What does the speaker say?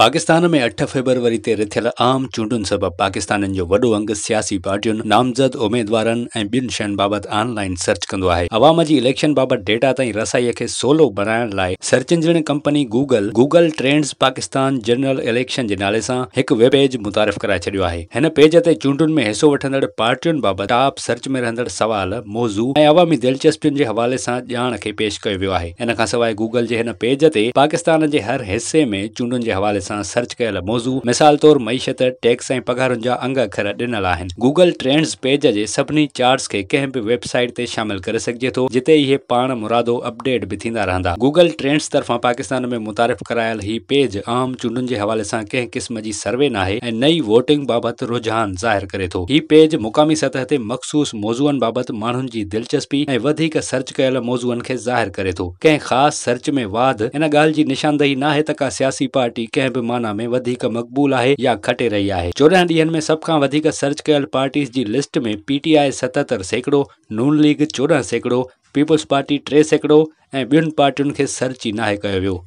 پاڪستان ۾ 8 فيبروري تي رٿيل عام چونڊن سبب پاڪستانين جو وڏو انگ سياسي پارٽين، نامزد اميدوارن ۽ ٻين شين بابت آن لائين سرچ ڪندو آهي. عوام جي اليڪشن بابت ڊيٽا تائين رسائي کي سولو بڻائڻ لاء search engine company Google, Google Trends Pakistan general election جي نالي سان هڪ ويب پيج متعارف ڪرائي ڇڏيو آهي. هن پيج تي چونڊن ۾ حصو وٺندڙ پارٽين بابت ٽاپ سرچ ۾ رهندڙ سوال، موضوع ۽ عوامي دلچسپين جي حوالي سان ڄاڻ کي پيش ڪيو ويو آهي. ان کانسواء گوگل جي هن پيج تي پاڪستان جي هر حصي ۾ چونڊن جي حوالي سان سرچ ڪيل موضوع، مثال طور معيشت، ٽيڪس ۽ پگهارن جا انگ اکر ڏنل آهن. گوگل ٽرينڊز پيج جي سڀني چارٽس کي ڪنهن به ويب سائيٽ تي شامل ڪري سگهجي ٿو، جتي اهي پاڻ مرادو اپڊيٽ به ٿيندا رهندا. گوگل ٽرينڊز طرفان پاڪستان ۾ متعارف ڪرايل هي پيج عام چونڊن جي حوالي سان ڪنهن قسم جي سروي ناهي ۽ نه ئي ووٽنگ بابت رجحان ظاهر ڪري ٿو. هي پيج مقامي سطح تي مخصوص موضوعن بابت ماڻهن جي دلچسپي ۽ وڌيڪ سرچ ڪيل موضوعن کي ظاهر ڪري ٿو. ڪنهن خاص سرچ ۾ واڌ ان ڳالهه جي نشاندهي ناهي ته ڪا سياسي پارٽي ڪنهن به معنيٰ ۾ وڌيڪ مقبول آهي يا کٽي رهي آهي. 14 ڏينهن ۾ سڀ کان وڌيڪ سرچ ڪيل پارٽيز جي لسٽ ۾ پي ٽي آء 77%، نون ليگ 14%، پيپلز پارٽي 3% ۽ ٻين پارٽين کي سرچ ئي ناهي ڪيو ويو.